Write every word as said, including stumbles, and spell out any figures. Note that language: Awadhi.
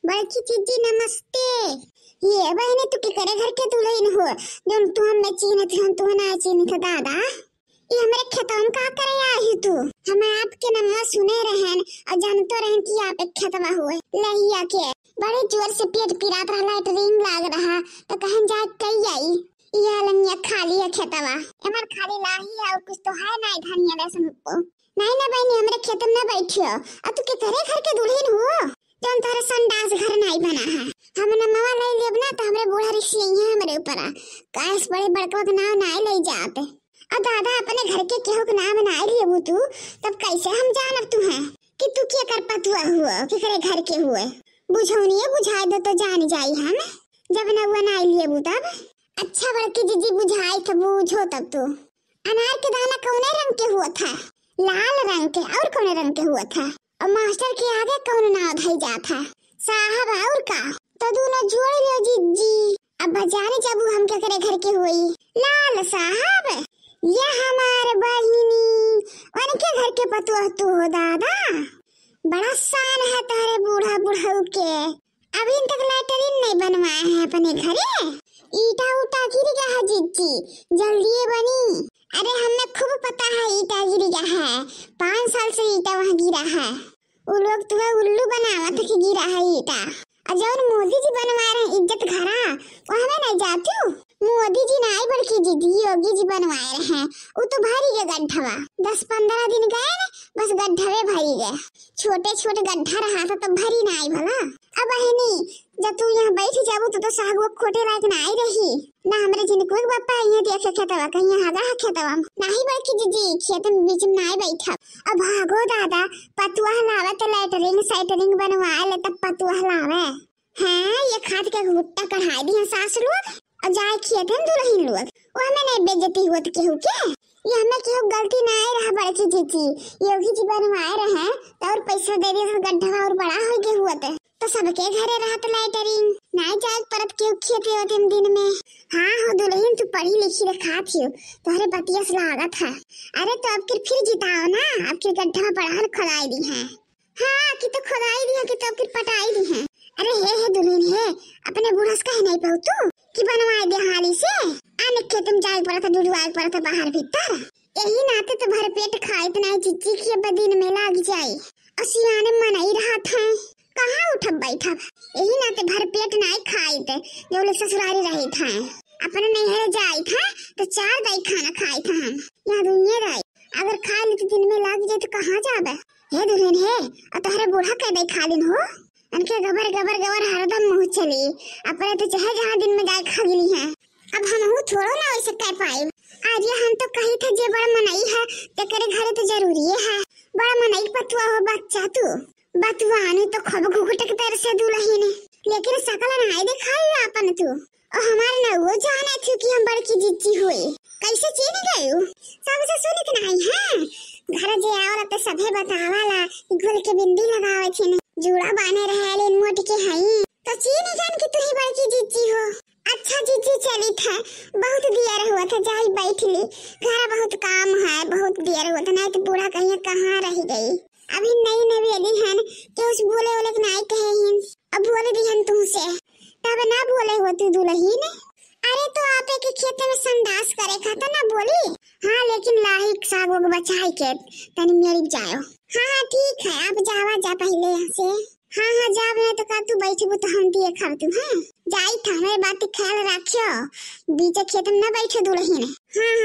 बड़की जीजी नमस्ते। ये बहिनी, तू केकरे घर के दुलहिन हो, जौन तू हमें चीन्हत हो, हम तू ना चीन्हत दादा? ये हमरे खेतवा में का करे आई तू? हम आपके नमवा सुने रहन और जानतो रहन कि आप एक खेतवा हुए लहिया के। बड़े जोर से पेट पिरात रहा, लैटरिन लाग रहा, तो कहन जाए कई आई। ये लंगिया खाली है खेतवा, हमार खाली लाही है और कुछ तो है ना धनिया लहसुन को। नहीं ना बहिनी, हमरे खेत में ना बैठियो। आ तू केकरे घर के दुलहिन हो, जौन तोहरे संडास घर नाई बना है? हम नमवा ले लेब ना, तो हमरे बूढ़ा रिसियई है हमरे ऊपर। काहे से बड़े बड़कवा के नाव नाई ले जात। आ दादा, अपने घर के केहू के नाम नाई लेबू तू, तब कैसे हम जानब तू है कि तू केकर पतुआ हुआ, केकरे घर के हुए? बुझौनिए बुझाए दो तो जान जाई हम, जब नउआ नाई लेबू तब। अच्छा बड़की जीजी, बुझाई तो बूझो तब तू। अनार के दाना कौने रंग के हुआ था? लाल रंग के। और कौने रंग के हुआ था? और मास्टर के आगे कौन नाव धई जात है? साहब। और का? तो दोनों जोड़ लो जीजी। अब बाजारे जाबू हम केकरे घर के हुई? लाल साहब, ये हमार बहिनी, उनके घर के पतोह तू हो दादा। बड़ा शान है तारे बूढ़ा बुढ़ऊ के। अभी तक लैटरिन नहीं बनवाए हैं अपने घरे। ईटा उटा गिर गया है जीजी, जल्दी बनी। अरे हमें खूब पता है ईटा गिर गया है, पाँच साल से ईटा वहाँ गिरा है। वो लोग तुम्हें उल्लू बनावत कि गिरा है ईटा। और जौन मोदी जी बनवाए रहे इज्जत घरा, वो हमें नहीं जातू। मोदी जी ना आई बड़की जीजी, योगी जी बनवाए रहे। वो तो भरी गए गड्ढवा। दस पन्द्रह दिन गए न, बस गड्ढवे भरी गए। छोटे छोटे गड्ढा रहा था तो भरी ना आई भला। अब बहिनी, जब तू यहाँ बैठ जाबू तो, तो सागवा खोटे लायक ना आई रही। ना हमरे जिनको एक बापा यहाँ देखे खेतवा, कहीं यहाँ रहा खेतवा। नहीं बड़की जीजी, खेत में बीच में ना आई बैठब। अब भागो दादा, पतुआ लावे तो लैटरिन सैटरिन बनवा ले, तब पतुआ लावे। हाँ, ये खाद के गुट्टा कढ़ाई दिया सास लोग, और जाए खेत में दुलहिन लोग। वो हमें नहीं बेइज्जती हुआ तो केहू के? ये हमें केहू गलती ना आई रहा बड़की जीजी, योगी जी बनवाए रहे, तो और पैसा दे दिया तो गड्ढा और बड़ा हो गया हुआ तो, तो सबके घरे रहत लैटरिन, ना जाए परत केहू खेते होते दिन में। हाँ हो दुलहिन, तू पढ़ी लिखी रखा थी, तोहरे बतिया से लागत है। अरे तो अब फिर, फिर जिताओ ना, अब फिर गड्ढा बड़ा खोदाई दी है। हाँ, कि तो खोदाई दी है, कि तो फिर पटाई दी है। अरे हे, हे दुलहिन हे, अपने बूढ़ा से कहे नहीं पाऊ तू कि बनवाए दे हाली से? आने खेत में जाए पड़ा था, डुडुआए पड़ा था बाहर भीतर। यही नाते तो भर पेट खाइत नहीं जीजी कि अब दिन में लाग जाए। और सियाने मन ही रहा था, कहाँ उठब बैठब? यही नाते भर पेट नहीं खाइत, जो लोग ससुरारी रहित हैं। अपने नैहर जाइत हैं, तो चार दाई खाना खाइत हैं हम। यहाँ दुनिया दाई अगर खा ली तो दिन में लाग जाए तो कहाँ जाबे? हे दुलहिन हे, और तोहरे बूढ़ा के दे खा लिन हो। उनके गबर गबर गबर हरदम मुँह चली, अपने तो चाहे जहाँ दिन में जाए खा ली हैं। अब हम हूँ थोड़ो ना वैसे कह पाए। आज ये हम तो कही थे जे बड़ मनई है, तेकरे घरे तो जरूरी है। बड़ा मनई पतुआ हो बच्चा तू। बतुआनी तो खूब घुघुट के तेरे से दुलहिन, लेकिन सकल नाई दिखाई आपन तू। ओ हमार नउओ जाने थी कि हम बड़की जीजी हुई। कैसे चीन गयू? सबसे सुनित नाई है। घर जे आवला तो सभे बतावाला कि घुल के बिंदी लगावे थिन, जूड़ा बाने रहे लेन मोट के हई। तो चीन गन कि तू ही बड़की जीजी हो। अच्छा जीजी चली थे, बहुत दियर हुआ था, जाई बैठ ली। घर बहुत काम है, बहुत दियर हुआ था, नहीं तो बूढ़ा कहीं कहाँ रह गई। अभी नई नवेली हन, केहू से बोले ओले के नाई कहे हिन। अब बोले दी हन तुमसे, तब ना बोले हो तू दुलहिन। अरे तो आपे के खेत में संडास करे खातिर ना बोली। हाँ, लेकिन लाही सागो के बचाई के तनी मेरी जाओ। हाँ, हाँ, ठीक है, आप जावा जा पहले यहाँ से। हाँ, हाँ, जाब ना तो का तू बैठबू तो हम दिए खाब तू, हाँ? जाई था, हमारे बात के ख्याल रखियो, बीचे खेत में ना बैठे दुलहिन। हाँ, हाँ।